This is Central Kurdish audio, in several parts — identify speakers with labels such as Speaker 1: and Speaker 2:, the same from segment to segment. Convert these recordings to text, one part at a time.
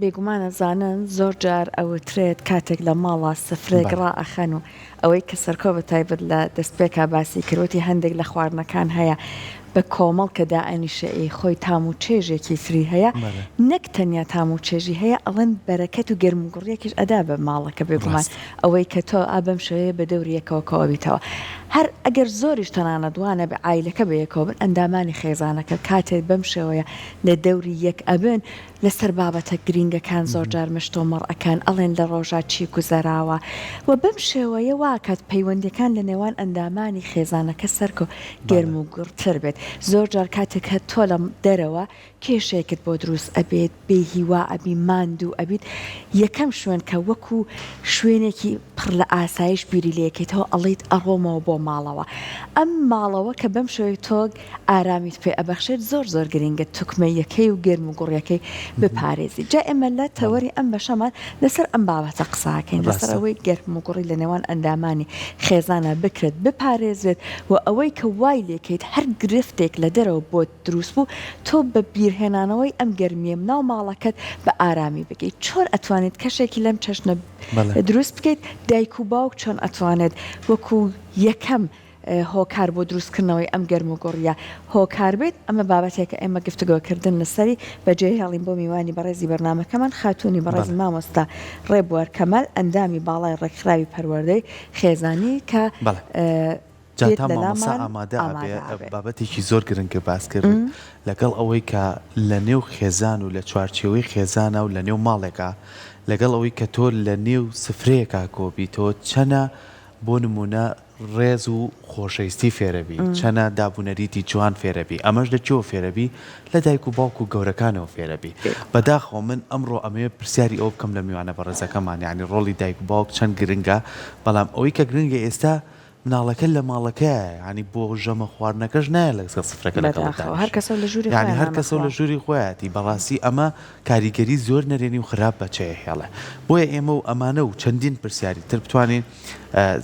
Speaker 1: بێگومان ئەزانن زۆر جار ئەوترێت کاتێک لە ماڵا سفرێک
Speaker 2: بەڵێ.
Speaker 1: ڕائەخەن و ئەوەی کە سەرکۆ بە تایبەت لە دەستپێکا باسی کرد وتی هەندێک لە خواردنەکان هەیە بە کۆمەڵ کە دائەنیشێ ئی خۆی تام و چێژێکی تری هەیە
Speaker 2: بەڵێ.
Speaker 1: نەک تەنیا تام و چێژی هەیە ئەڵێن بەرەکەت و گەرموگوڕیەکیش ئەدا بە ماڵەکە بێگومان
Speaker 2: ڕاستە.
Speaker 1: ئەوەی کە تۆ ئا بەم شێوەیە بە دەوری یەکەوە کۆئەبیتەوە هەر ئەگەر زۆریش تەنانەت وا نەبێ عایلەکە بە یەکەوە بن ئەندامانی خێزانەکە کاتێ بەم شێوەیە لە دەوری یەک ئەبن لەسەر بابەتە گرینگەکان زۆرجار مشتومڕ ئەکەن، ئەڵێن لە ڕۆژا چی گوزەراوە و بەم شێوەیە وا ئەکات پەیوەندیەکان لە نێوان ئەندامانی خێزانەکە سەرکۆ گەرم و گوڕتر بێت. زۆرجار کاتێک کە تۆ لە دەرەوە کێشەیەکت بۆ دروست ئەبێت، بێ هیوا ئەبی، ماندوو ئەبیت، یەکەم شوێن کە وەکو شوێنێکی پڕ لە ئاسایش بیری لێکەیتەوە ئەڵێیت ئەڕۆمەوە بۆ ماڵەوە. ئەم ماڵەوە کە بەم شێوەیە تۆ ئارامیت پێ ئەبەخشێت زۆر زۆر گرینگە توکمەییەکەی و گەرم و گوڕیەکەی بپارێزیت جا ئێمە لە تەوەری ئەم بەشەمان لەسەر ئەم بابەتە قسە ئەکەین لەسەر ئەوەی گەرم و گوڕی لە نێوان ئەندامانی خێزانا بکرێت بپارێزرێت و ئەوەی کە وای لێکەیت هەر گرفتێک لە دەرەوە بۆت دروست بوو تۆ بە بیرهێنانەوەی ئەم گەرمییە ناو ماڵەکەت بە ئارامی بگەیت چۆن ئەتوانیت کەشێکی لەم چەشنە دروست بکەیت دایک و باوک چۆن ئەتوانێت وەکو یەکەم هۆکار بۆ دروستکردنەوەی ئەم گەرموگوڕییە هۆکار بێت، ئەمە بابەتێکە ئێمە گفتوگۆکردن لەسەری بەجێهێڵین بۆ میوانی بەڕێزی بەرنامەکەمان خاتوونی بەڕێز مامۆستا ڕێبوار کەمال ئەندامی باڵای ڕێکخراوی پەروەردەی خێزانی کە
Speaker 2: جا
Speaker 1: دێت
Speaker 2: تا مامۆستا
Speaker 1: لەلامان
Speaker 2: ئامادە ئەبێ
Speaker 1: ئامادە ئەبێ.
Speaker 2: بابەتێکی زۆر گرنگت باس کرد لەگەڵ ئەوەی کە لە نێو خێزان و لە چوارچێوەی خێزانا و لە نێو ماڵێکا لەگەڵ ئەوەی کە تۆ لە نێو سفرەیەکا کۆبیتەوە چەنە بۆ نموونە ڕێز و خۆشەویستی فێرەبی، چەنە داب و نەریتی جوان فێرەبی، ئەمەش لە کوێوە فێرەبی؟ لە دایک و باوک و گەورەکانەوە فێرەبی. بەداخەوە من ئەمڕۆ ئەمەوێ پرسیاری ئەوە بکەم لە میوانە بەڕێزەکەمان، یانی ڕۆڵی دایک و باوک چەند گرنگە، بەڵام ئەوەی کە گرنگە ئێستا مناڵەکە لە ماڵەکەیە، یانی بۆ ژەمە خواردنەکەش نایە لەسەر سفرەکە لەگەڵت
Speaker 1: بەداخەوە هەر
Speaker 2: دانیشێ،
Speaker 1: کەسەو لە ژووری
Speaker 2: یانی
Speaker 1: خۆیا
Speaker 2: هەر کەسەو لە
Speaker 1: نانەخوا.
Speaker 2: ژووری خۆیەتی، بەڕاستی ئەمە کاریگەری زۆر نەرێنی و خراپ بەچێهێڵێ. بۆیە ئێمە و ئەمانە و چەندین پرسیاری تر بتوانین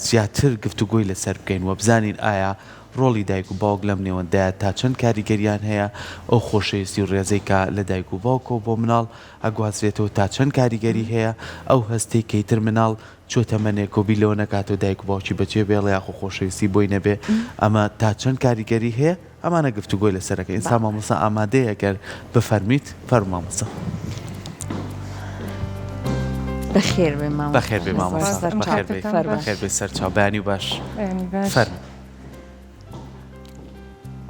Speaker 2: زیاتر گفتوگۆی لەسەر بکەین و بزانین ئایا ڕۆڵی دایک و باوک لەم نێوەندەیا تا چەند کاریگەریان هەیە، ئەو خۆشەویستی و ڕێزەی کە لە دایک و باوکەوە بۆ مناڵ ئەگوازرێتەوە تا چەند کاریگەری هەیە، ئەو هەستەی کە ئیتر مناڵ چووە تەمەنێکەوە بیر لەوە نەکاتەوە دایک و باوکی بەجێ بێڵێ یاخۆ خۆشەویستی بۆی نەبێ ئەمە تا چەند کاریگەری هەیە، ئەمانە گفتوگۆی لەسەر ئەکەین ئێستا مامۆستا ئامادەیە گەر بفەرمیت فەرموو مامۆستا.
Speaker 1: بەخێر بێ مامۆستا.
Speaker 2: بەخێر بێ مامۆستا بەخێر بێ بەخێر بێ سەرچاو بەیانی باش فەرموو.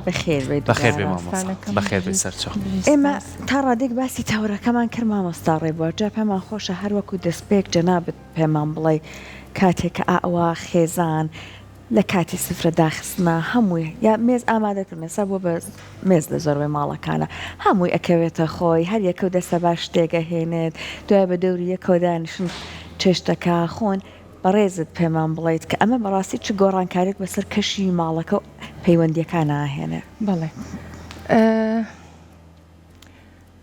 Speaker 1: بەخێر بێ
Speaker 2: بەخێر بێ مامۆستا بەخێر بێ سەرچاو.
Speaker 1: ئێمە تا ڕادێک باسی تەوەرەکەمان کرد مامۆستا ڕێبوار جا پێمان خۆشە هەر وەکو دەستپێک جەنابت پێمان بڵێی کاتێک کە ئەوە خێزان لە کاتی سفرە داخستنا هەمووی یا مێز ئامادە کردن ئێستا بووە بە مێز لە زۆربەی ماڵەکانە هەمووی ئەکەوێتە خۆی هەر یەکەو دەستە با شتێک ئەهێنێت دوای بە دەوری یەکەوە دانیشن چێشتەکە خۆن بەڕێزت پێمان بڵیت کە ئەمە بەڕاستی چ گۆڕانکاریەک بەسەر کەشی ماڵەکە و پەیوەندیەکانا ئەهێنێ؟
Speaker 3: بەڵێ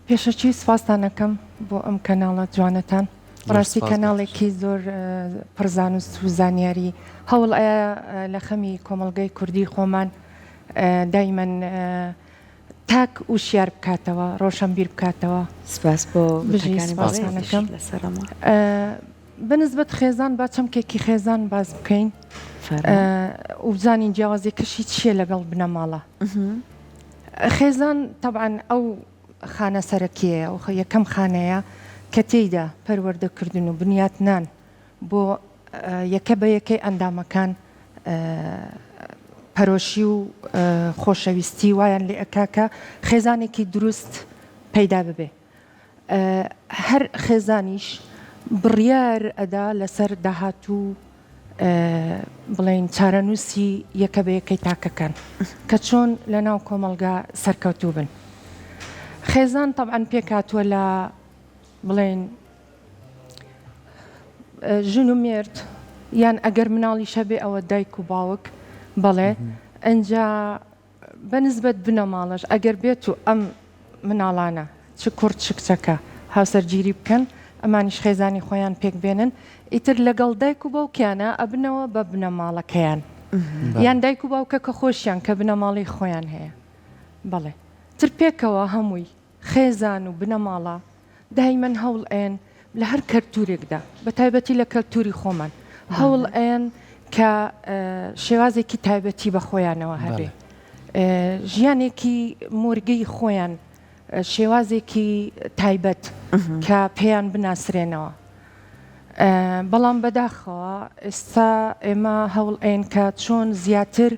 Speaker 3: پێشەکی سوپاستان ئەکەم بۆ ئەم کەناڵە جوانەتان بەڕاستی کەناڵێکی زۆر پڕ زانست و زانیاری هەوڵ ئەیا لە خەمی کۆمەڵگەی کوردی خۆمان دایمەن تاک وشیار بکاتەوە ڕۆشنبیر بکاتەوە
Speaker 1: سپاس بۆ وتەکانی بەڕێزیشت لەسەرەوە.
Speaker 3: بەنسبەت خێزان با چەمکێکی خێزان باس بکەین و بزانین جیاوازیەکەشی چییە لەگەڵ بنەماڵە. خێزان تەبعەن ئەو خانە سەرەکیەیە، ئەو یەکەم خانەیە کە تێیدا پەروەردەکردن و بنیاتنان بۆ یەکە بە یەکەی ئەندامەکان پەرۆشی و خۆشەویستی وایان لێ ئەکا کە خێزانێکی دروست پەیدا ببێ. هەر خێزانیش بڕیار ئەدا لەسەر داهاتوو بڵێین چارەنووسی یەکە بە یەکەی تاکەکان کە چۆن لە ناو کۆمەڵگا سەرکەوتوو بن. خێزان تەبعەن پێکهاتووە لە بڵێین ژن و مێرد یان ئەگەر مناڵیش هەبێ ئەوە دایک و باوک بەڵێ ئەنجا بە نسبەت بنەماڵەش ئەگەر بێتو ئەم مناڵانە چ کوڕ چ کچەکە هاوسەرگیری بکەن ئەمانیش خێزانی خۆیان پێک بێنن ئیتر لەگەڵ دایک و باوکیانە ئەبنەوە بە بنەماڵەکەیان یان دایک و باوکەکە خۆشیان کە بنەماڵەی خۆیان هەیە بەڵێ تر پێکەوە هەمووی خێزان و بنەماڵە. دایمەن هەوڵ ئەیەن لە هەر کەلتورێکدا بە تایبەتی لە کەلتوری خۆمان هەوڵ ئەیەن کە شێوازێکی تایبەتی بە خۆیانەوە هەبێ ژیانێکی مۆرگەی خۆیان شێوازێکی تایبەت کە پێیان بناسرێنەوە بەڵام بەداخەوە ئێستا ئێمە هەوڵ ئەین کە چۆن زیاتر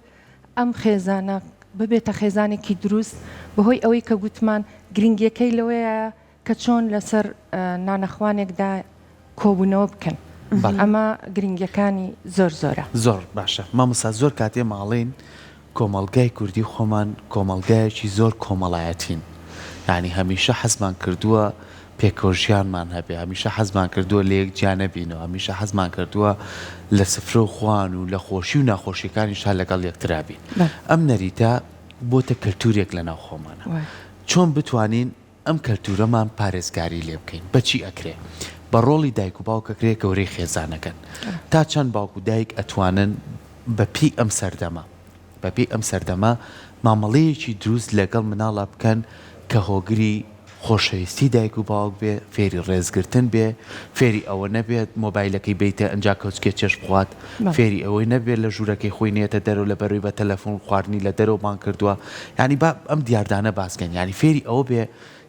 Speaker 3: ئەم خێزانە ببێتە خێزانێکی دروست بەهۆی ئەوەی کە گوتمان گرنگیەکەی لەوەیە کە چۆن لەسەر نانەخوانێکدا کۆبوونەوە بکەن ئەمە گرنگیەکانی زۆر زۆرە.
Speaker 2: زۆر باشە مامۆستا زۆر کات ئێمە ئەڵێین کۆمەڵگای کوردی خۆمان کۆمەڵگایەکی زۆر کۆمەڵایەتین یانی هەمیشە حەزمان کردووە پێکەوە ژیانمان هەبێ هەمیشە حەزمان کردووە لەیەک جیا نەبینەوە هەمیشە حەزمان کردووە لە سفرە و خوان و لە خۆشی و ناخۆشیەکانیشا لەگەڵ یەکترا بین ئەم نەریتە بۆتە کەلتورێک لەناو خۆمانە چۆن بتوانین ئەم کەلتورەمان پارێزگاری لێ بکەین بە چی ئەکرێ؟ بە ڕۆڵی دایک و باوک ئەکرێ گەورەی خێزانەکەن تا چەند باوک و دایک ئەتوانن بە پێی ئەم سەردەمە بە پێی ئەم سەردەمە مامەڵەیەکی دروست لەگەڵ مناڵا بکەن کە هۆگری خۆشەویستی دایک و باوک بێ فێری ڕێزگرتن بێ فێری ئەوە نەبێت مۆبایلەکەی بەیتێ ئەنجا کەوچکێ چێشت بخوات فێری ئەوەی نەبێت لە ژوورەکەی خۆی نێتە دەرەوە لە بەرەوەی بە تەلەفۆن خواردنی لە دەرەوە بانگ کردووە یانی با ئەم دیاردانە باس کەین یانی فێری ئەوە بێ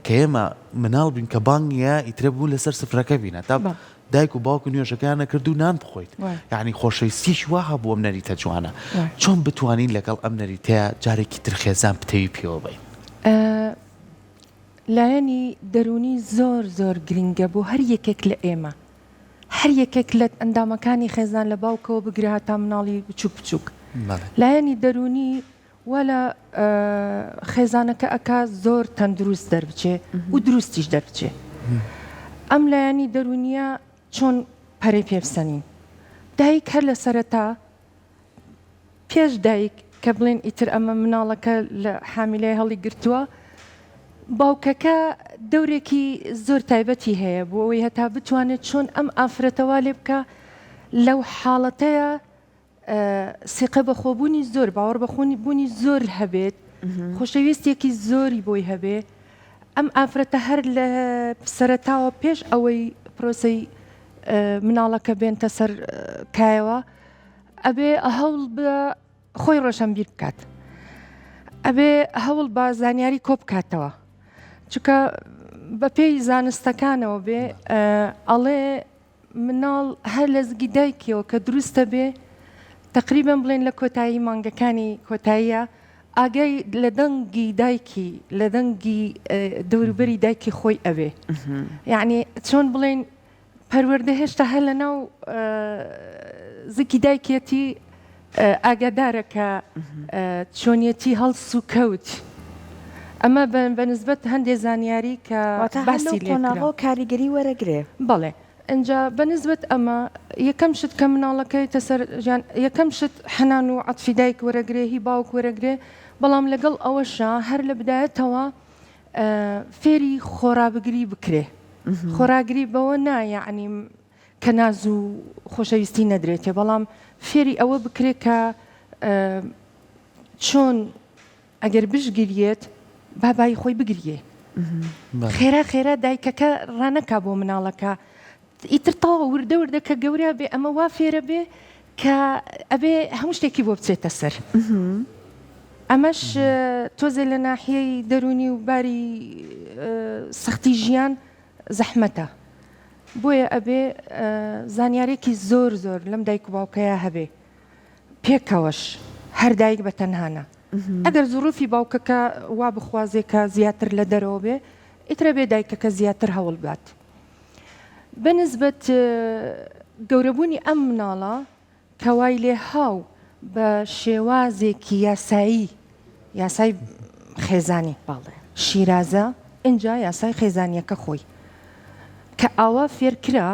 Speaker 2: کە ئێمە مناڵ بین کە بانگ نییە ئیترە بوو لەسەر سفرەکە بین هەتا دایک و باوک نوێژەکەیان نەکرد و نان بخۆیت یعنی خۆشەویستیش وا هەبوو ئەم نەریتە جوانە چۆن بتوانین لەگەڵ ئەم نەریتەیە جارێکی تر خێزان پتەوی پێوە بین؟
Speaker 3: لایەنی دەروونی زۆر زۆر گرنگە بۆ هەر یەکێک لە ئێمە، هەر یەکێک لە ئەندامەکانی خێزان لە باوکەوە بگرە هەتا مناڵی بچوک بچوک. لایەنی دەروونی وا لە خێزانەکە ئەکا زۆر تەندروست دەربچێ و دروستیش دەربچێ. ئەم لایەنی دەروونیە چۆن پەرەی پێ بسەنین؟ دایک هەر لە سەرەتا پێش دایک کە بڵێن ئیتر ئەمە مناڵەکە لە حامیلای هەڵی گرتووە باوکەکە دەورێکی زۆر تایبەتی هەیە بۆ ئەوەی هەتا بتوانێت چۆن ئەم ئافرەتە وا لێ بکە لەو حاڵەتەیە سیقە بەخۆبوونی زۆر باوەڕ بەخۆنی بوونی زۆر هەبێت خۆشەویستێکی زۆری بۆی هەبێ ئەم ئافرەتە هەر لە سەرەتاوە پێش ئەوەی پرۆسەی مناڵەکە بێنتە سەر کایەوە ئەبێ هەوڵ بە خۆی ڕۆشنبیر بکات ئەبێ هەوڵ بە زانیاری کۆ بکاتەوە چونکە بەپێی زانستەکانەوە بێ ئەڵێ مناڵ هەر لە زگی دایکیەوە کە دروستە بێ تقریبا بڵێن لە کۆتایی مانگەکانی کۆتاییە ئاگای لە دەنگی دایکی لە دەنگی دەوروبەری دایکی خۆی ئەبێ یعنی چۆن بڵێن پەروەردە هێشتا هەر لە ناو زکی دایکیەتی ئاگادارە کە چۆنیەتی هەڵس و کەوت ئەمە بە نسبەت هەندێ زانیاری کە باسی لێ کرا.
Speaker 1: کاریگەری وەرەگرێ.
Speaker 3: بەڵێ ئینجا بە نسبەت ئەمە یەکەم شت کە مناڵەکە یەتە سەر ژیان یەکەم شت حەنان و عەتفی دایک وەرەگرێ هی باوک وەرەگرێ بەڵام لەگەڵ ئەوەشا هەر لە بدایەتەوە فێری خۆرابگری بکرێ خۆراگری بەوە نا یەعنی کە ناز و خۆشەویستی نەدرێتێ بەڵام فێری ئەوە بکرێ کە چۆن ئەگەر بشگریێت با بای خۆی بگریێ خێرا خێرا دایکەکە ڕانەکا بۆ مناڵەکە ئیتر تەواو وردە وردە کە گەورە بێ ئەمە وا فێرە بێ کە ئەبێ هەموو شتێکی بۆ بچێتە سەر ئەمەش تۆزێ لە ناحیەی دەروونی و باری سەختی ژیان زەحمەتە بۆیە ئەبێ زانیارێکی زۆر زۆر لەم دایک و باوکەیە هەبێ پێکەوەش هەر دایک بە تەنها نا ئەگەر زروفی باوکەکە وا بخوازێ کە زیاتر لە دەرەوە بێ ئیترە بێ دایکەکە زیاتر هەوڵ بات بە نسبەت گەورەبوونی ئەم مناڵە کە وای لێ هاو بە شێوازێکی یاسایی یاسای خێزانی
Speaker 1: بەڵێ.
Speaker 3: شیرازە ئینجا یاسای خێزانیەکە خۆی کە ئاوا فێرکرا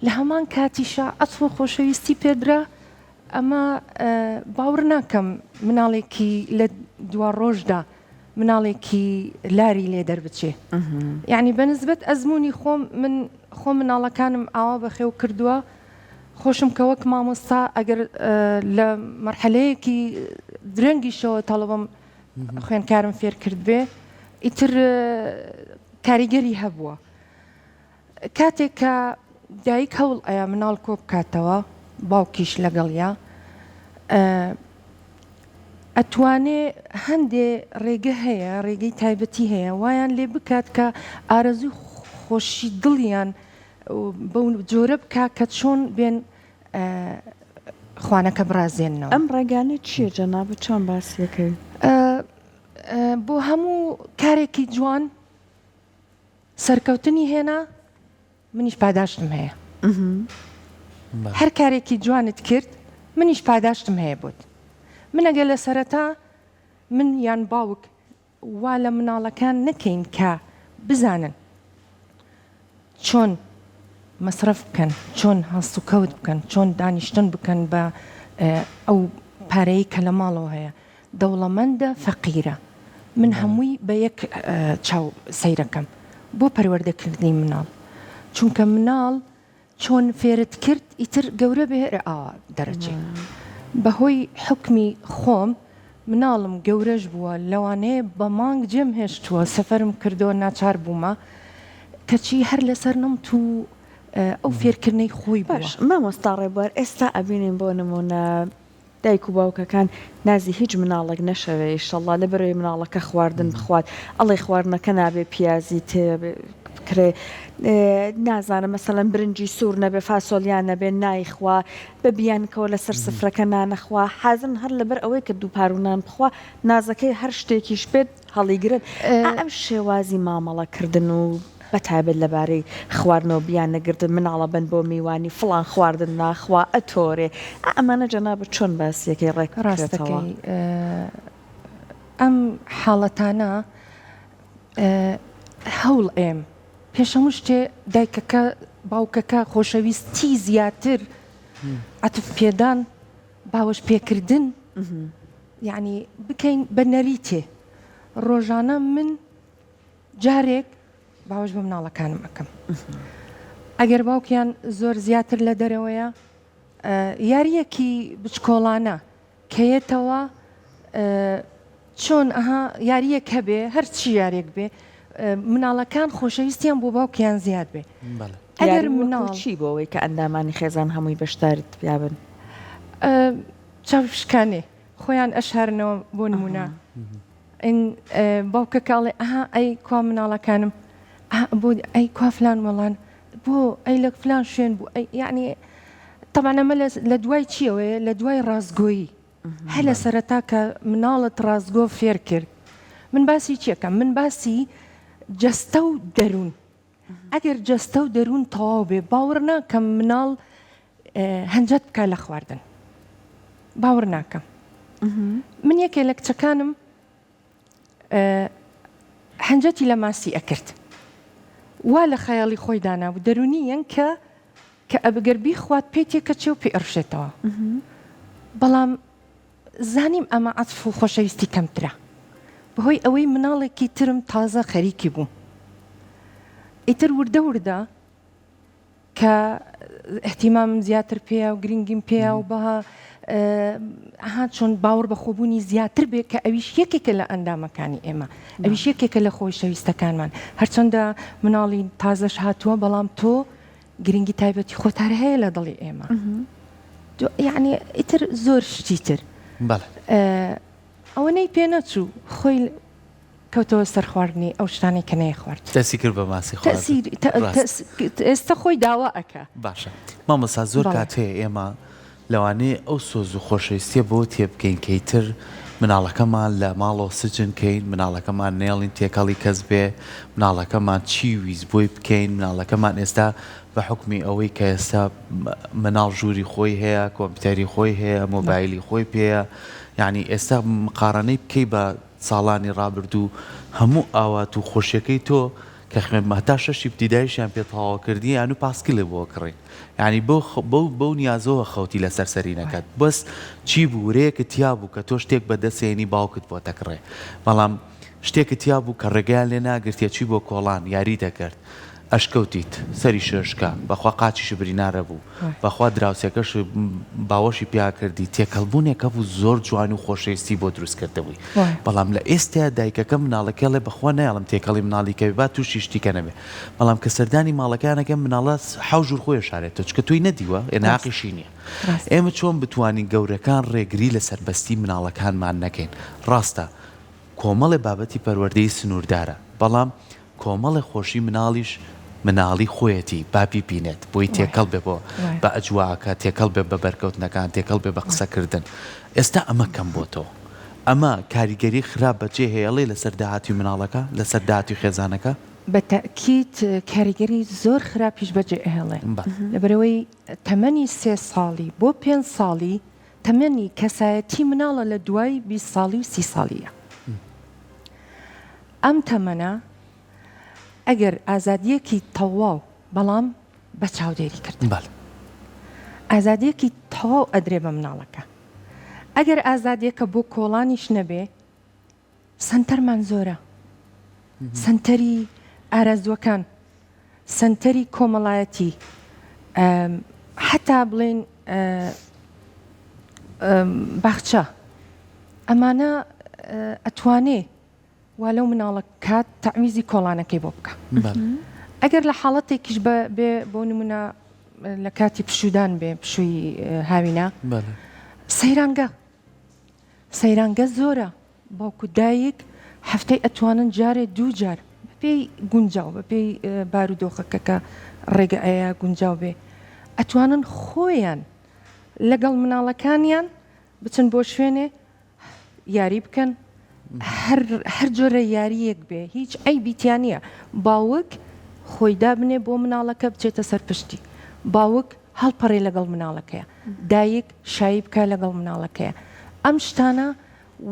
Speaker 3: لە هەمان کاتیشا عەتف و خۆشەویستی پێدرا ئەمە باوڕ ناکەم مناڵێکی لە دواڕۆژدا مناڵێکی لاری لێ دەربچێ یعنی بە نسبەت ئەزموونی خۆم من خۆم مناڵەکانم ئاوا بەخێو کردووە خۆشم کە وەک مامۆستا ئەگەر لە مەرحەلەیەکی درەنگیشەوە تەڵەبم خوێندکارم فێر کرد بێ ئیتر کاریگەری هەبووە. کاتێک کە دایک هەوڵ ئەیا مناڵ کۆ بکاتەوە باوکیش لەگەڵیا ئەتوانێ هەندێ ڕێگە هەیە ڕێگەی تایبەتی هەیە وایان لێ بکات کە ئارەزوی خۆشی دڵیان بەو جۆرە بکا کە چۆن بێن خوانەکە بڕازێننەوە.
Speaker 1: ئەم ڕێگانە چیە جەنابت چۆن باسی ئەکەی؟
Speaker 3: بۆ هەموو کارێکی جوان سەرکەوتنی هێنا منیش پاداشتم هەیە هەر کارێکی جوانت کرد منیش پاداشتم هەیە بۆت من ئەگەر لە سەرەتا من یان باوک وا لە مناڵەکان نەکەین کە بزانن چۆن مەسرەف بکەن چۆن هەڵسوکەوت بکەن چۆن دانیشتن بکەن بە ئەو پارەی کە لە ماڵەوە هەیە دەوڵەمەندە فەقیرە من هەمووی بە یەک چاو سەیرەکەم بۆ پەروەردەکردنی مناڵ چونکە مناڵ چۆن فێرت کرد ئیتر گەورە بێ هەر ئاوا دەرەچێ بەهۆی حوکمی خۆم مناڵم گەورەش بووە لەوانەیە بە مانگ جێم هێشتووە سەفەرم کردووە ناچار بوومە کەچی هەر لەسەر نمت و ئەو فێرکردنەی خۆی بووە.
Speaker 1: باش مامۆستا ڕێبوار ئێستا ئەبینین بۆ نموونە دایک و باوکەکان نازی هیچ مناڵێک نەشەوێ ئیشەڵا لەبەرئەوەی مناڵەکە خواردن بخوات ئەڵێ خواردنەکە نابێ پیازی تێ بکرێ نازانم مەسەلەن برنجی سوور نەبێ فاسۆلیا نەبێ نایخوا بە بیانکەوە لەسەر سفرەکە نانەخوا حازرن هەر لەبەر ئەوەی کە دووپارو نان بخوا نازەکەی هەر شتێکیش بێت هەڵیگرن ئا ئەم شێوازی مامەڵە کردن و بە تایبەت لەبارەی خواردنەوە بیان نەگرتن مناڵە بن بۆ میوانی فڵان خواردن ناخوا ئەتۆرێ ئا ئەمانە جەنابت چۆن باسیەکەی ڕێک بکرێتەوە؟
Speaker 3: ڕاستەکەی ئەم حاڵەتانە هەوڵ ئێم پێش هەموو شتێ دایکەکە باوکەکە خۆشەویستی زیاتر عەتف پێدان باوەش پێکردن یەعنی بکەین بە نەریتێ ڕۆژانە من جارێک باوەش بە مناڵەکانم ئەکەم ئەگەر باوکیان زۆر زیاتر لە دەرەوەیە یاریەکی بچکۆڵانە کەیەتەوە چۆن ئەها یاریەک هەبێ هەرچی یارێک بێ مناڵەکان خۆشەویستیان بۆ باوکیان زیاد بێ
Speaker 1: ئەگەر مناڵ چی بۆ ئەوەی کە ئەندامانی خێزان هەمووی بەشداریت پیابن
Speaker 3: چاوشکانێ خۆیان ئەشارنەوە بۆ نمونە باوکەکە ئەڵێ ئەها ئەی کوا مناڵەکانم بۆ ئەی کوا فلان وەڵان بۆ ئەی لە فلان شوێن بوو ئەی یعنی طبعا ئەمە لە دوای چیەوەیە لە دوای ڕاستگۆیی هەر لە سەرەتا کە مناڵت ڕاستگۆ فێر کرد من باسی چیەکەم من باسی جەستە و دەروون ئەگەر جەستە و دەروون تەواو بێ باوەڕ ناکەم مناڵ هەنجەت بکا لە خواردن باوەڕ ناکەم من یەکێ لە کچەکانم هەنجەتی لە ماسی ئەکرد وا لە خەیاڵی خۆی دانابوو دەرونی یەن کە کە ئەگەر بیخوات پێی تێکەچێ و پێی ئەڕشێتەوە بەڵام زانیم ئەمە عەتف و خۆشەویستی کەمترە بەهۆی ئەوەی مناڵێکی ترم تازە خەریکی بووم ئیتر وردە وردە کە ئیهتیمامم زیاتر پێیە و گرنگیم پێیە و بەها ئەها چۆن باوەڕ بە خۆبوونی زیاتر بێ کە ئەویش یەکێکە لە ئەندامەکانی ئێمە ئەویش یەکێکە لە خۆشەویستەکانمان هەرچەندە مناڵی تازەش هاتووە بەڵام تۆ گرنگی تایبەتی خۆت هەر هەیە لە دڵی ئێمە یعنی ئیتر زۆر شتی تر ئەوەنەی پێ نەچوو خۆی کەوتەوە سەر خواردنی ئەو شتانەی کە نەیخوارد.
Speaker 2: دەستی کرد بە ماسی خواردن.
Speaker 3: تەئسیر
Speaker 2: ڕاست.
Speaker 3: ئێستە خۆی داوا ئەکا.
Speaker 2: باشە مامۆستا زۆر
Speaker 3: بەڵێ.
Speaker 2: کات هەیە ئێمە لەوانەیە ئەو سۆز و خۆشەویستیە بەوە تێبگەین کە ئیتر مناڵەکەمان لە ماڵەوە سجن کەین مناڵەکەمان نەیەڵین تێکەڵی کەس بێ مناڵەکەمان چی ویست بۆی بکەین مناڵەکەمان ئێستا بە حوکمی ئەوەی کە ئێستا مناڵ ژووری خۆی هەیە کۆمپیوتەری خۆی هەیە مۆبایلی خۆی پێیە یانی ئێستا مقارەنەی بکەی بە ساڵانی ڕابردوو هەموو ئاوات و خۆشیەکەی تۆ کە خوێن هەتا شەشی ئیبتیدایشیان پێ تەواو کردی یانو پاسکیلێ بۆ کڕین یانی بۆ بەو بەو نیازەوە خەوتی لەسەر سەرینەکەت بەس چی بوو ورەیەکت تیا بوو کە تۆ شتێک بەدەست هێنی باوکت بۆ دەکڕێ بەڵام شتێکت تیا بوو کە ڕێگەیان لێ ناگرتیە چی بۆ کۆڵان یاری دەکرد. ئەشکەوتیت سەری ششکا بەخوا قاچیشی برینارە بوو بەخوا دراوسێکەش باوەشی پیا کردی تێکەڵبوونێک هەبوو زۆر جوان و خۆشەویستی بۆ دروست کردبووی بەڵام لە ئێستەیا دایکەکە مناڵەکەی ئەڵێ بەخوا نایەڵم تێکەڵی مناڵی کەوی با تووشی شتی کە نەبێ بەڵام کە سەردانی ماڵەکەیان ئەکەم مناڵە حەو ژوور خۆی ئەشارێتەوە چونکە تۆی نەدیوە ئێ ناقیشی نییە ئێمە چۆن بتوانین گەورەکان ڕێگری لە سەربەستی مناڵەکانمان نەکەین ڕاستە کۆمەڵێ بابەتی پەروەردەیی سنووردارە بەڵام کۆمەڵێ خۆشی مناڵیش مناڵی خۆیەتی با بیبینێت بۆی تێکەڵ بێ بۆ بە ئەجواکە تێکەڵ بێ بە بەرکەوتنەکان تێکەڵ بێ بە قسەکردن ئێستا ئەمە کەم بۆتەوە ئەمە کاریگەری خراپ بەجێ هێڵێ لەسەر داهاتوی مناڵەکە لەسەر داهاتوی خێزانەکە؟
Speaker 3: بە تەئکید کاریگەری زۆر خراپیش بەجێ ئەهێڵێ لەبەرئەوەی تەمەنی سێ ساڵی بۆ پێنج ساڵی تەمەنی کەسایەتی مناڵە لە دوای 20 ساڵی و سی ساڵیە ئەم تەمەنە ئەگەر ئازادیەکی تەواو بەڵام بە چاودێری کردن ئازادیەکی تەواو ئەدرێ بە مناڵەکە ئەگەر ئازادیەکە بۆ کۆڵانیش نەبێ سەنتەرمان زۆرە سەنتەری ئارەزووەکان سەنتەری کۆمەڵایەتی حتا بڵێن باخچە ئەمانە ئەتوانێ وا لەو مناڵە کات تەعویزی کۆڵانەکەی بۆ بکە ئەگەر لە حاڵەتێکیش بێ بۆ نمونە لە کاتی پشودان بێ پشووی هاوینە سەیرانگە سەیرانگە زۆرە باوک و دایک هەفتەی ئەتوانن جارێ دوو جار بەپێی گونجاو بەپێی بارودۆخەکە کە ڕێگە ئەیا گونجاو بێ ئەتوانن خۆیان لەگەڵ مناڵەکانیان بچن بۆ شوێنێ یاری بکەن هەر هەر جۆرە یاریەک بێ هیچ عەیبی تیا نییە باوک خۆی دابنێ بۆ مناڵەکە بچێتە سەر پشتی باوک هەڵپەڕێ لەگەڵ مناڵەکەیە دایک شایی بکە لەگەڵ مناڵەکەیە ئەم شتانە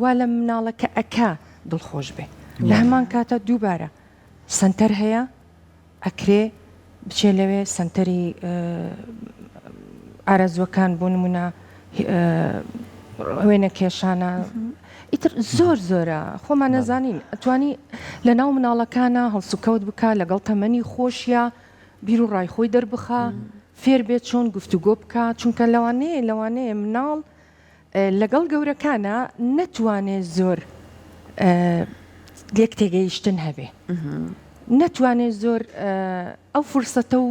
Speaker 3: وا لە مناڵەکە ئەکا دڵخۆش بێ لە هەمان کاتە دووبارە سەنتەر هەیە ئەکرێ بچێ لەوێ سەنتەری ئارەزووەکان بۆ نمونە وێنە کێشانە ئیتر زۆر زۆرە خۆمان نەزانین ئەتوانی لە ناو مناڵەکانە هەڵسوکەوت بکە لەگەڵ تەمەنی خۆشیە بیر و ڕای خۆی دەربخا فێر بێت چۆن گفتوگۆ بکە چونکە لەوانەیە لەوانەیە مناڵ لەگەڵ گەورەکانا نەتوانێ زۆر لێک تێگەیشتن هەبێ نەتوانێ زۆر ئەو فرسەتە و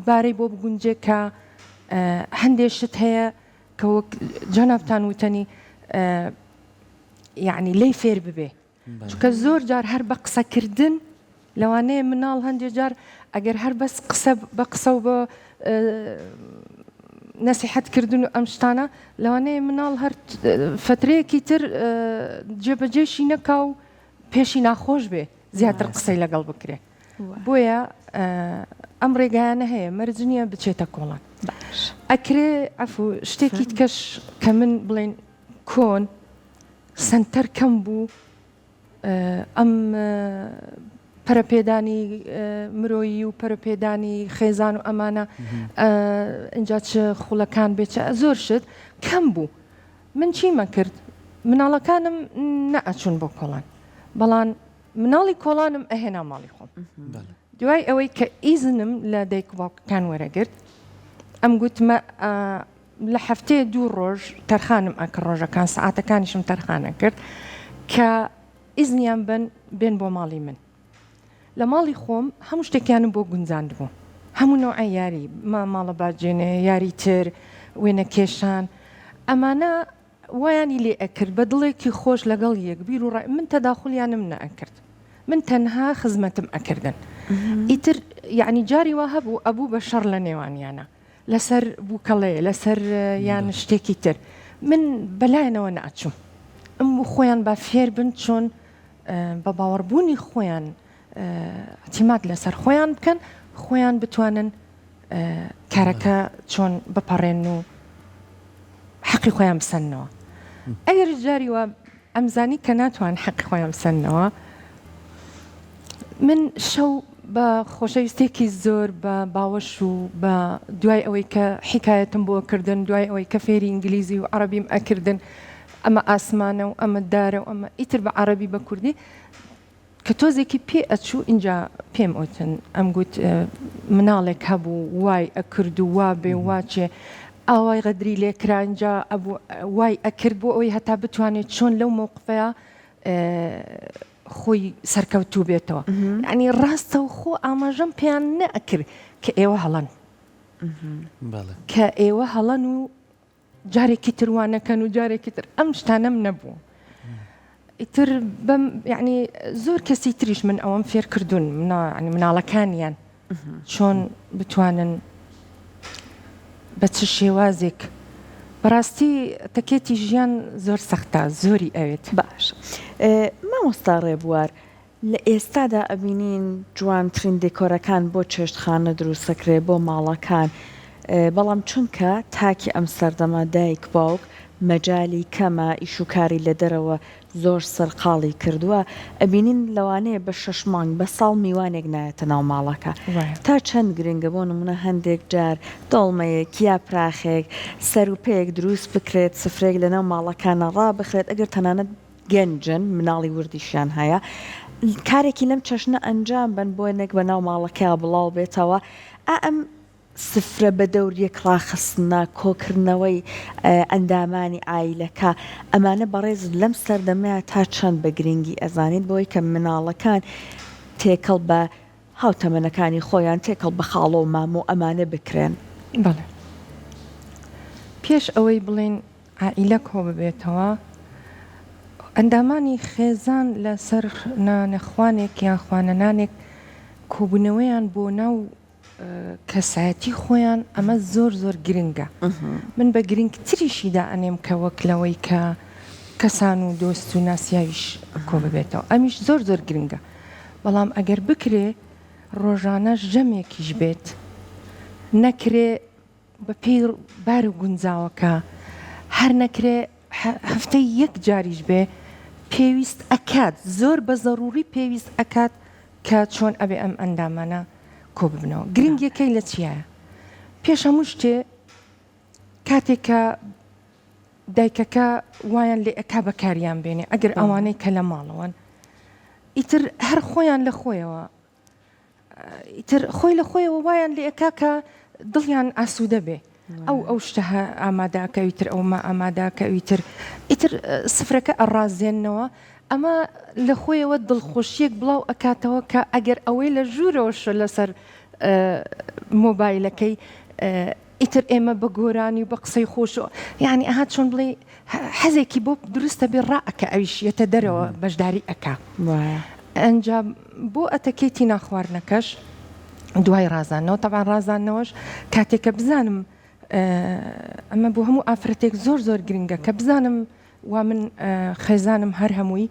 Speaker 3: بارەی بۆ بگونجێ کە هەندێ شت هەیە کە وەک جەنابتان وتەنی یعنی لێی فێر ببێ چونکە زۆر جار هەر بە قسەکردن لەوانەیە مناڵ هەندێ جار ئەگەر هەر بەس قسە بە قسە و بە نەسیحەت کردن و ئەم شتانە لەوانەیە مناڵ هەر فترەیەکی تر جێبەجێشی نەکا و پێشی ناخۆش بێ زیاتر قسەی لەگەڵ بکرێ بۆیە ئەم ڕێگایانە هەیە مەرج نییە بچێتە کۆڵان ئەکرێ عەفو شتێکی کەش کە من بڵێن کۆن سەنتەر کەم بوو ئەم پەرەپێدانی مرۆیی و پەرەپێدانی خێزان و ئەمانە ئینجا چ خوڵەکان بێ چ زۆر شت کەم بوو من چیمە کرد مناڵەکانم نەئەچوون بۆ کۆڵان بەڵام مناڵی کۆڵانم ئەهێنا ماڵی خۆم دوای ئەوەی کە ئیزنم لە دایک و باوکەکان وەرەگرت ئەم گوتمە لە هەفتەیە دوو ڕۆژ تەرخانم ئەکرد ڕۆژەکان سەعاتەکانیشم تەرخان ئەکرد کە ئیزنیان بن بێن بۆ ماڵی من لە ماڵی خۆم هەموو شتێکیانم بۆ گونجاندبوو هەموو نەوعە یاری ما ماڵە باجێنێ یاری تر وێنە کێشان ئەمانە وایانی لێ ئەکرد بە دڵێکی خۆش لەگەڵ یەک بیر و ڕای من تەداخولیانم نەئەکرد من تەنها خزمەتم ئەکردن ئیتر یعنی جاری وا هەبوو ئەبوو بە شەڕ لە نێوانیانە لەسەر بووکەڵەیە لەسەر یان شتێکی تر من بەلایەنەوە ناچوم ئەم و خۆیان با فێر بن چۆن بە باوەڕبوونی خۆیان اعتماد لەسەر خۆیان بکەن خۆیان بتوانن کارەکە چۆن بپەڕێن و حەقی خۆیان بسەننەوە ئەگەر جاری وا ئەمزانی کە ناتوان حەقی خۆیان بسەننەوە من شەو بە خۆشەویستێکی زۆر بە باوەش و بە دوای ئەوەی کە حیکایەتم بۆ کردن دوای ئەوەی کە فێری ئینگلیزی و عەڕەبیم ئەکردن ئەمە ئاسمانە و ئەمە دارە و ئەمە ئیتر بە عەڕەبی بە کوردی. کە تۆزێکی پێ ئەچوو ئینجا پێم ئۆتن ئەمگوت مناڵێک هەبوو وای ئەکرد و وا بێ و وا چێ ئاوای غەدری لێ کرا ئینجا ئەبوو وای ئەکرد بۆ ئەوەی هەتا بتوانێت چۆن لەو مەوقفەیا خۆی سەرکەوتوو بێتەوە یعنی ڕاستەوخۆ ئاماژەم پێیان نەئەکرد کە ئێوە هەڵەن کە ئێوە هەڵەن و جارێکی تر وا نەکەن و جارێکی تر ئەم شتانەم نەبوو ئیتر بەم یعنی زۆر کەسی تریش من ئەوەم فێر کردوون مناڵەکانیان چۆن بتوانن بە چ شێوازێک بەڕاستی تەکێتی ژیان زۆر سەختە زۆری ئەوێت
Speaker 1: باش مامۆستا ڕێبوار لە ئێستادا ئەبینین جوانترین دێکۆرەکان بۆ چێشتخانە دروستەکرێ بۆ ماڵەکان بەڵام چونکە تاکی ئەم سەردەمە دایک باوک مەجالی کەمە ئیش و کاری لە دەرەوە زۆر سەرقاڵی کردووە ئەبینین لەوانەیە بە شەش مانگ بە ساڵ میوانێک نایەتە ناو ماڵەکە تا چەند گرنگە بۆ نمونە هەندێک جار دۆڵمەیەک یاپراخێک سەروپێیەک دروست بکرێت سفرەیەک لەناو ماڵەکانە ڕابخرێت ئەگەر تەنانەت گەنجن مناڵی وردیشیان هەیە کارێکی لەم چەشنە ئەنجام بەن بۆنێک بە ناو ماڵەکەیا بڵاو بێتەوە ئا ئەم سفرە بە دەور یەک ڕاخستنە کۆکردنەوەی ئەندامانی عایلەکە ئەمانە بەڕێزت لەم سەردەمەیا تا چەند بە گرنگی ئەزانیت بۆی کە مناڵەکان تێکەڵ بە هاوتەمەنەکانی خۆیان تێکەڵ بە خاڵۆ و مامۆ ئەمانە بکرێن.
Speaker 3: بەڵێ پێش ئەوەی بڵێین عائیلە کۆببێتەوە، ئەندامانی خێزان لەسەر نانەخوانێک یان خوانەنانێک کۆبوونەوەیان بۆ ناو کەسایەتی خۆیان ئەمە زۆر زۆر گرنگە من بە گرنگتریشی دائەنێم کە وەک لەوەی کە کەسان و دۆست و ناسیاویش کۆببێتەوە ئەمیش زۆر زۆر گرنگە بەڵام ئەگەر بکرێ ڕۆژانە ژەمێکیش بێت نەکرێ بە پێی بار و گونجاوەکە هەر نەکرێ هەفتەی یەک جاریش بێ پێویست ئەکات زۆر بە زەروری پێویست ئەکات کە چۆن ئەبێ ئەم ئەندامانە کۆ ببنەوە گرنگیەکەی لە چیایە پێش هەموو شتێ کاتێک کە دایکەکە وایان لێ ئەکا بەکاریان بێنێ ئەگەر ئەوانەی کە لە ماڵەوەن ئیتر هەر خۆیان لە خۆیەوە ئیتر خۆی لە خۆیەوە وایان لێ ئەکا کە دڵیان ئاسوودە بێ ئەو ئەو شتە ئامادە کە ئیتر ئەومە ئامادە کە ئیتر ئیتر سفرەکە ئەڕازێننەوە ئەمە لە خۆیەوە دڵخۆشیەک بڵاو ئەکاتەوە کە ئەگەر ئەوەی لە ژوورەوەشە لەسەر مۆبایلەکەی ئیتر ئێمە بە گۆرانی و بە قسەی خۆش و یانی ئەها چۆن بڵێی حەزێکی بۆ دروستە بێ ڕا ئەکا ئەویش یەتە دەرەوە بەشداری ئەکا ئەنجا بۆ ئەتەکێتی ناخواردنەکەش دوای ڕازانەوە تەبان ڕازانەوەش کاتێک کە بزانم ئەمە بۆ هەموو ئافرەتێک زۆر زۆر گرنگە کە بزانم وا من خێزانم هەر هەمووی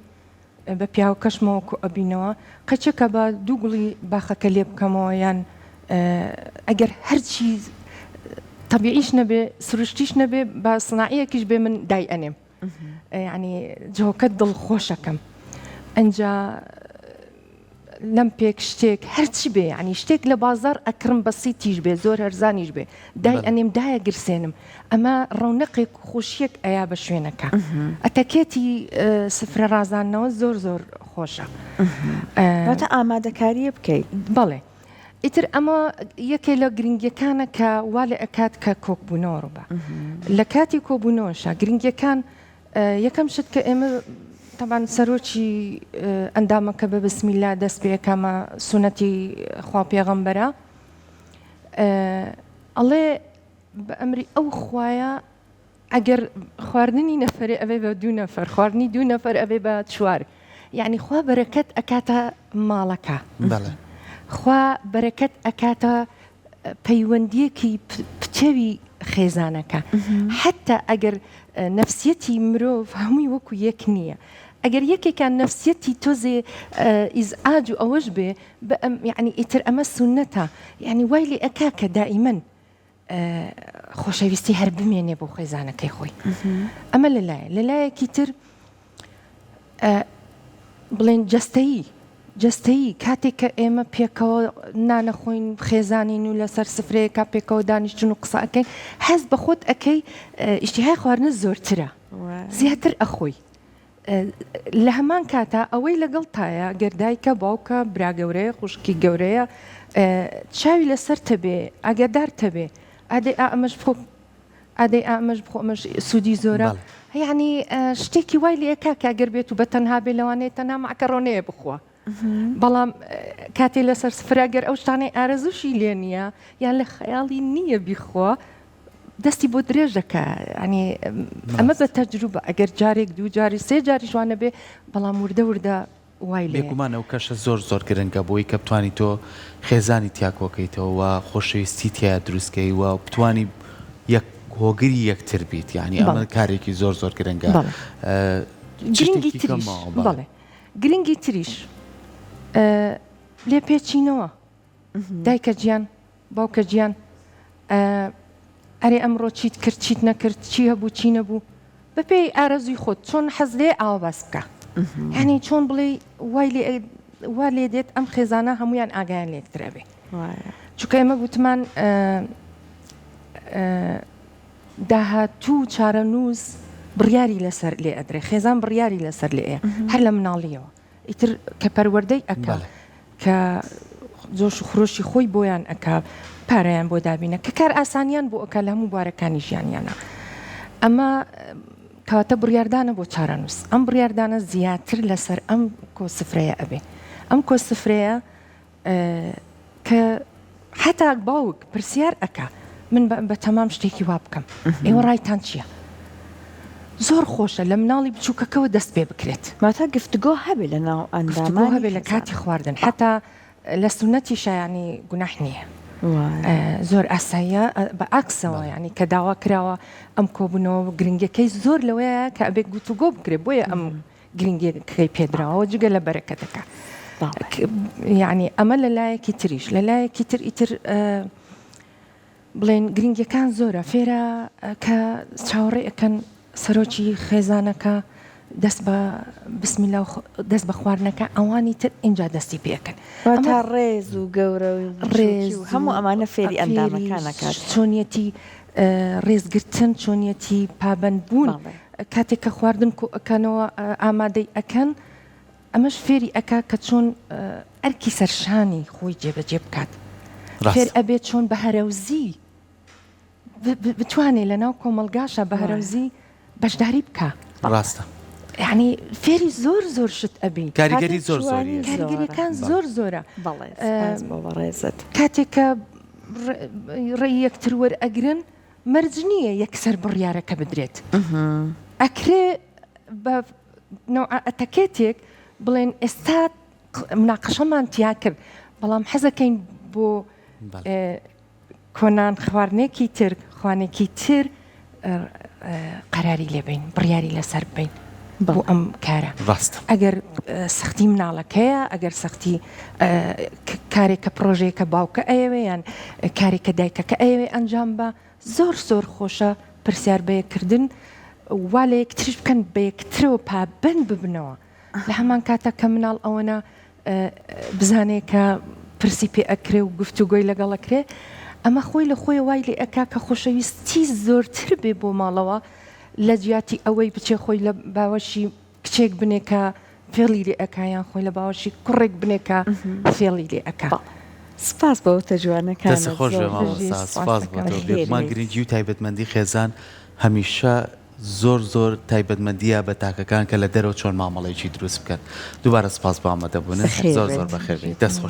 Speaker 3: بە پیاوەکەشمەوە کۆ ئەبینەوە قەچەکە بە دوو گوڵی باخەکە لێ بکەمەوە یان ئەگەر هەرچی تەبیعیش نەبێ سروشتیش نەبێ بە سناعیەکیش بێ من دای ئەنێم یعنی جۆکە دڵخۆشەکەم ئەجا لەم پێک شتێک هەرچی بێ یعنی شتێک لە بازار ئەکڕم بەسیتیش بێ زۆر هەرزانیش بێ دای ئەنێم دایە گرسێنم ئەمە ڕەونەقێک و خۆشیەک ئەیا بە شوێنەکە ئەتەکێتی سفرە ڕازاندنەوە زۆر زۆر خۆشە
Speaker 1: واتە ئامادەکاریە بکەیت
Speaker 3: بەڵێ ئیتر ئەمە یەکێ لە گرنگیەکانە کە وا لێ ئەکات کە کۆکبوونەوە ڕووبا لە کاتی کۆبوونەوەشا گرنگیەکان یەکەم شت کە ئێمە تەبان سەرۆکی ئەندامەکە بە بسمیلا دەست پێ ئەکامە سونەتی خوا پێغەمبەرە ئەڵێ بە ئەمری ئەو خوایە ئەگەر خواردنی نەفەرێ ئەبێ بە دوو نەفەر خواردنی دوو نەفەر ئەبێ بە چوار یعنی خوا بەرەکەت ئەکاتە ماڵەکە خوا بەرەکەت ئەکاتە پەیوەندیەکی پتەوی خێزانەکە حتا ئەگەر نەفسیەتی مرۆڤ هەمووی وەکو یەک نییە ئەگەر یەکێکان نەفسیەتی تۆزێ ئیزعاج و ئەوەش بێ بەئەم یعنی ئیتر ئەمە سونەتە یعنی وای لێ ئەکا کە دائیمەن خۆشەویستی هەر بمێنێ بۆ خێزانەکەی خۆی ئەمە لەلایە لەلایەکی تر بڵێن جەستەیی جەستەیی کاتێک کە ئێمە پێکەوە نانەخۆین خێزانین و لەسەر سفرەیەکە پێکەوە دانیشتن و قسە ئەەکەین هەست بە خۆت ئەەکەی ئیشتیهای خواردنە زۆرترە زیاتر ئەخۆی. لە هەمان کاتا ئەوەی لەگەڵتایە گەر دایکە باوکە برا گەورەیە خوشکی گەورەیە چاوی لەسەر تەبێ ئاگادار تەبێ ئادەی ئا ئەمەش بخۆ ئادەی ئا ئەمەش بخۆ ئەمەش سوودی زۆرە یعنی شتێکی وای لێکا کە گەر بێت و بە تەنها بێ لەوانەیە تەنها مەعکەڕۆنەیە بخوا بەڵام کاتێ لەسەر سفرە گەر ئەو شتانەی ئارەزووشی لێ نییە یان لە خەیاڵی نییە بیخوا دەستی بۆ درێژ دەکا ینی ئەمە بە تەجروبە ئەگەر جارێک دوو جاری سێ جاریش وانە بێ بەڵام وردە وردە وای لێ
Speaker 2: بێگومان ئەو کەشە زۆر زۆر گرنگە بۆی کە بتانی تۆ خێزانی تیا کۆکەیتەوە و خۆشەویستی تیا دروستکەی و بتانی یەک هۆگری یەکتر بیت یعنی ئەمە کارێکی زۆر زۆر گرنگە
Speaker 3: گرنگی تریش بەڵێ گرنگی تریش لێپێچینەوە دایکە گیان باوکە گیان ئەرێ ئەمڕۆ چیت کرد چیت نەکرد چی هەبوو چی نەبوو بەپێی ئارەزوی خۆت چۆن حەز لێ ئاوا باس بکە یعنی چۆن بڵێ وای لێ وا لێ دێت ئەم خێزانە هەمویان ئاگایان لە یەکتر ئەبێ چونکە ئێمە گوتمان داهاتوو چارەنووس بڕیاری لەسەر لێ ئەدرێ خێزان بڕیاری لەسەر لێ هەر لە مناڵیەوە ئیتر کە پەروەردەی ئەکا کە جۆش و خرۆشی خۆی بۆیان ئەکا پارەیان بۆ دابینە کە کار ئاسانیان بۆ ئەکا لە هەموو بوارەکانی ژیانیانە ئەمە کەواتە بڕیاردانە بۆ چارەنووس ئەم بڕیاردانە زیاتر لەسەر ئەم کۆسفرەیە ئەبێ ئەم کۆسفرەیە کە حەتا باوک پرسیار ئەکا من بە تەمام شتێکی وا بکەم ئێوە ڕایتان چییە؟ زۆر خۆشە لە مناڵی بچووکەکەوە دەست پێ بکرێت.
Speaker 1: واتە گفتگۆ هەبێ لە ناو
Speaker 3: گفتگۆ
Speaker 1: ئەندامانی
Speaker 3: هەبێ لە
Speaker 1: خێزان.
Speaker 3: کاتی خواردن حەتا لە سوننەتیشا یانی گوناح نییە
Speaker 1: وایە.
Speaker 3: زۆر ئاساییە بە عەکسەوە
Speaker 2: بەڵێ.
Speaker 3: یانی کە داوا کراوە ئەم کۆبوونەوە گرنگیەکەی زۆر لەوەیە کە ئەبێ گفتوگۆ بکرێ بۆیە ئەم گرنگیەکەی پێدراوە جگە لە بەرەکەتەکە یعنی ئەمە لە لایەکی تریش لە لایەکی تر ئیتر بڵێن گرنگیەکان زۆرە فێرە کە چاوەڕێ ئەەکەن سەرۆکی خێزانەکە دەست بە بسمیلا دەست بە خواردنەکە ئەوانی تر اینجا دەستی پێکەن
Speaker 1: تا ڕێز و گەورە و ڕێز هەموو ئەمانە فێری ئەندامەکانەکات
Speaker 3: چۆنیەتی ڕێزگرتن چۆنیەتی پابەند بوون کاتێک کە خواردن کۆ ئەکەنەوە ئامادەی ئەکەن ئەمەش فێری ئەکا کە چۆن ئەرکی سەرشانی خۆی جێبەجێ بکات فێر ئەبێ چۆن بە هەرەوزی بتوانێ لە ناو کۆمەڵگاشا بە هەرەوزی بەشداری بکا.
Speaker 2: ڕاستە.
Speaker 3: یانی فێری زۆر زۆر شت ئەبی.
Speaker 2: کاریگەری زۆر زۆری
Speaker 3: هەیە. کاریگەریەکان زۆر زۆرە.
Speaker 1: بەڵێ سپاس بۆ بەڕێزت.
Speaker 3: کاتێک کە ڕێی یەکتر وەرئەگرن مەرج نییە یەکسەر بڕیارەکە بدرێت. ئەکرێ بە نەوعە ئەتەکێتێک بڵێن ئێستا مناقەشەمان تیا کرد بەڵام حەزەکەین بۆ کۆنان خواردنێکی تر خوانێکی تر قەراری لێ بین بڕیاری لەسەر بین بۆ ئەم کارە
Speaker 2: ڕاستە
Speaker 3: ئەگەر سەختی مناڵەکەیە ئەگەر سەختی کارێک کە پرۆژەیەکە باوکە ئەیەوێ یان کارێک کە دایکەکە ئەیەوێ ئەنجام بە زۆر زۆر خۆشە پرسیار بەیەکردن وا لە یەکتریش بکەن بە یەکترەوە پابند ببنەوە لە هەمان کاتە کە مناڵ ئەوەنە بزانێ کە پرسی پێ ئەکرێ و گفتوگۆی لەگەڵ ئەکرێ ئەمە خۆی لە خۆی وای لێ ئەکا کە خۆشەویستی زۆرتر بێ بۆ ماڵەوە لە جیاتی ئەوەی بچێ خۆی لە باوەشی کچێک بنێ کە فێڵی لێ ئەکا یان خۆی لە باوەشی کوڕێک بنێ کە فێڵی لێ ئەکا.
Speaker 1: سپاس بۆ وتە جوانەکانت.
Speaker 2: دەست خۆش بێ مامۆستا سپاس بۆ تۆ بێگومان گرنگی و تایبەتمەندی خێزان هەمیشە زۆر زۆر تایبەتمەندیە بە تاکەکان کە لە دەرەوە چۆن مامەڵەیەکی دروست بکەن دووبارە سپاس بۆ ئامادەبوونت زۆر زۆر بەخێربێی دەست خۆش.